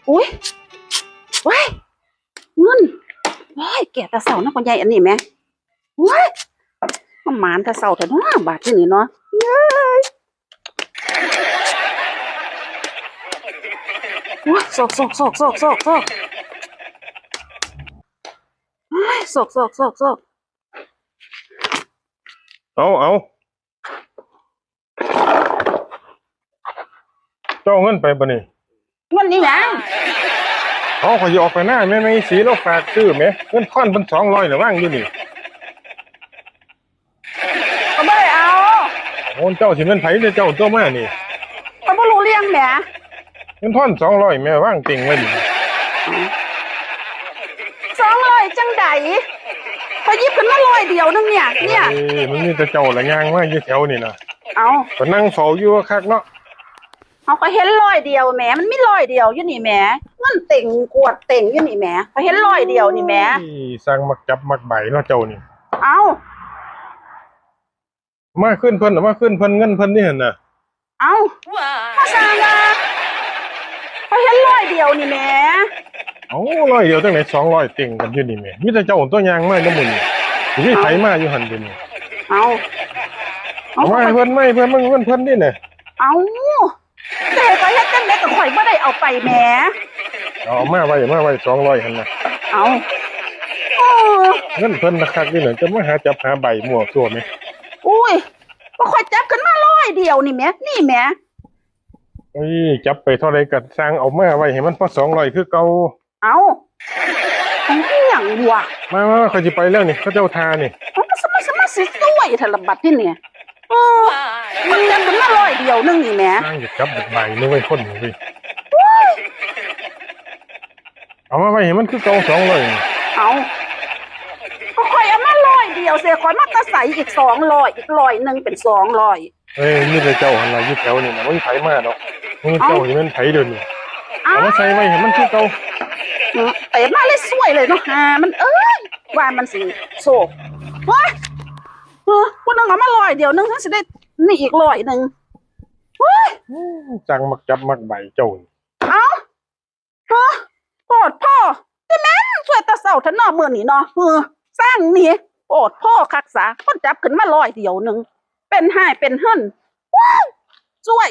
ໂອ້ຍ ວ້າຍ ເງິນ ໂອ້ຍ ແກ່ແຕ່ເຊົ້າເນາະ ພໍ່ໃຫຍ່ ອັນນີ້ແໝ ໂອ້ຍ ມາໝານແຕ່ເຊົ້າແທ້ເນາະ ບາດທີນີ້ເນາະ ເອີຍ ໂອ້ຍ ຊອກ ຊອກ ຊອກ ຊອກ ຊອກ ຊອກ ໂອ້ຍ ຊອກ ຊອກ ຊອກ ຊອກ ເອົາ ເອົາ ເຈົ້າເອົາເງິນໄປບໍ່ນີ້? ເງິນອີຫຍັງ? ເອົາ ຂ້ອຍຊິອອກໄປນາແມ່ ແມ່ອີສີລາວຝາກຊື້ແໝ ເງິນທອນເພິ່ນສອງຮ້ອຍນະ ວາງຢູ່ນີ້ ຂ້ອຍບໍ່ໄດ້ເອົາ. ໂອ້ ເຈົ້າຊິແມ່ນໃຜເດ້ ເຈົ້າຕົວະມານີ້? ຂ້ອຍບໍ່ຮູ້ເລື່ອງແໝ ເງິນທອນສອງຮ້ອຍແໝ ວາງເຕັງໄວ້ນີ້ ສອງຮ້ອຍຈັ່ງໃດ? ຂ້ອຍຫຍິບຂຶ້ນມາຮ້ອຍດຽວໜຶ່ງເນຍ ເນຍ ເອີຍ ມັນມີແຕ່ເຈົ້າລະຍ່າງມາຢູ່ແຖວນີ້ນະ ເອົ້າ ກໍນັ່ງເຝົ້າຢູ່ຄັກເນາະ. ເຮົາກໍເຫັນຮ້ອຍດຽວແໝ ມັນມີຮ້ອຍດຽວຢູ່ນີ້ແໝ ເງິນເຕັງກວດເຕັງຢູ່ນີ້ແໝ ຂ້ອຍເຫັນຮ້ອຍດຽວນີ້ແໝ ໂອ້ຍ ຊ່າງມັກຈັບມັກໃບ້ເນາະເຈົ້ານີ້ ເອົ້າ ມາຄືນເພິ່ນ ມາຄືນເພິ່ນ ເງິນເພິ່ນນີ້ຫັ້ນນະ ເອົ້າ ມາສ້າງວ່າ ຂ້ອຍເຫັນຮ້ອຍດຽວນີ້ແໝ ເອົ້າ ຮ້ອຍດຽວຈັ່ງໃດ ສອງຮ້ອຍເຕັງກັນຢູ່ນີ້ແໝ ມີແຕ່ເຈົ້າຕົວະຍ່າງມານຳມື້ນີ້ ຊິມີໃຜມາຢູ່ຫັ້ນດຽວນີ້ ເອົ້າ ເອົາ ເອົາມາໃຫ້ເພິ່ນ ມາໃຫ້ເພິ່ນ ມັນເງິນເພິ່ນນີ້ນະ ເອົ້າ ຊິໃຫ້ຂ້ອຍເຮັດຈັ່ງໃດ ກໍຂ້ອຍບໍ່ໄດ້ເອົາໄປແໝ ເອົາມາໄວ້ ມາໄວ້ສອງຮ້ອຍຫັ້ນນະ ເອົ້າ ເອີ ເງິນເພິ່ນຄັກໆນີ້ນະ ຈະມາຫາຈັບຫາໃບ້ມົ້ວຕົວະແໝ ໂອ້ຍ ກໍຂ້ອຍຈັບຂຶ້ນມາຮ້ອຍດຽວນີ້ແໝ ນີ້ແໝ ໂອ້ຍ ຈັບໄປເທົ່າໃດກໍຊ່າງ ເອົາມາໄວ້ໃຫ້ມັນພໍສອງຮ້ອຍຄືເກົ່າ. ເອົ້າ ຂອງອີ່ຫຍັງວະ? ມາໆ ຂ້ອຍຊິໄປແລ້ວນີ້ ເຂົາເຈົ້າຖ້ານີ້ ເອົາ ມາ ມາ ມາຊິຊ່ວຍແທ້ລະບັດນີ້ ເອີ ມັນຈັບຂຶ້ນມາຮ້ອຍດຽວໜຶ່ງນີ້ແໝ ຊ່າງຢາກຈັບຢາກໃບ້ເວີ້ຍ ຄົນນີ້ເວີ້ຍ ໂອ້ຍ ເອົາມາໄວ້ໃຫ້ມັນຄືເກົ່າສອງຮ້ອຍນີ້ ເອົ້າ ກໍຂ້ອຍເອົາມາຮ້ອຍດຽວເສຍ ຂ້ອຍມາແຕ່ໃສອີກສອງຮ້ອຍ ອີກຮ້ອຍໜຶ່ງເປັນສອງຮ້ອຍ ເອີຍ ມີແຕ່ເຈົ້າຫັ້ນລະຢູ່ແຖວນີ້ນະ ບໍ່ມີໃຜມາດອກ ມີເຈົ້າ ເອົ້າ ຊິແມ່ນໃຜດຽວນີ້ ເອົ້າ ເອົາມາໃສ່ໄວ້ໃຫ້ມັນຄືເກົ່າ ເອີ ເຕີບມາເລີຍ ຊ່ວຍເລີຍເນາະ ຫາມັນເອີຍ ວ່າມັນຊິໂຊກ ໂອ້ຍ ເອີ ຜູ້ໜຶ່ງເອົາມາຮ້ອຍດຽວໜຶ່ງ ຊິໄດ້ນີ້ອີກຮ້ອຍໜຶ່ງ ໂອ້ຍ ຈັ່ງມັກຈັບມັກໃບ້ເຈົ້ານີ້ ເອົ້າ ຮະ ໂພດໂພ ຊິແມ່ນຊ່ວຍແຕ່ເຊົ້າແທ້ເນາະມື້ນີ້ເນາະ ຮື ສ້າງນີ້ ໂພດໂພຄັກສາ ຄົນຈັບຂຶ້ນມາຮ້ອຍດຽວໜຶ່ງ ເປັນຮ້າຍເປັນເຮືອນ ວ້າຍ ຊ່ວຍ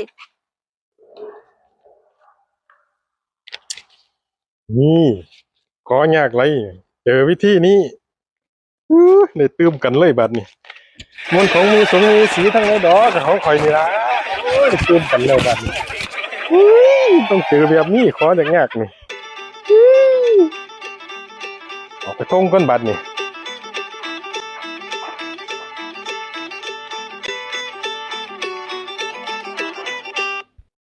ນີ້ ຂໍຍາກໄຫຼ ເຈີວິທີນີ້ ອື້ ໄດ້ຕື່ມກັນເລີຍບາດນີ້ ມັນຂອງມີສົງມີສີທັງໃນດອກ ຂອງຂ້ອຍນີ້ລະ ໂອ້ຍ ໄດ້ຕື່ມກັນແລ້ວບາດນີ້ ອຸ້ຍ ຕ້ອງເຈີແບບນີ້ ຂໍຍາກໆນີ້ ອື ອອກໄປທົ່ງກ່ອນບາດນີ້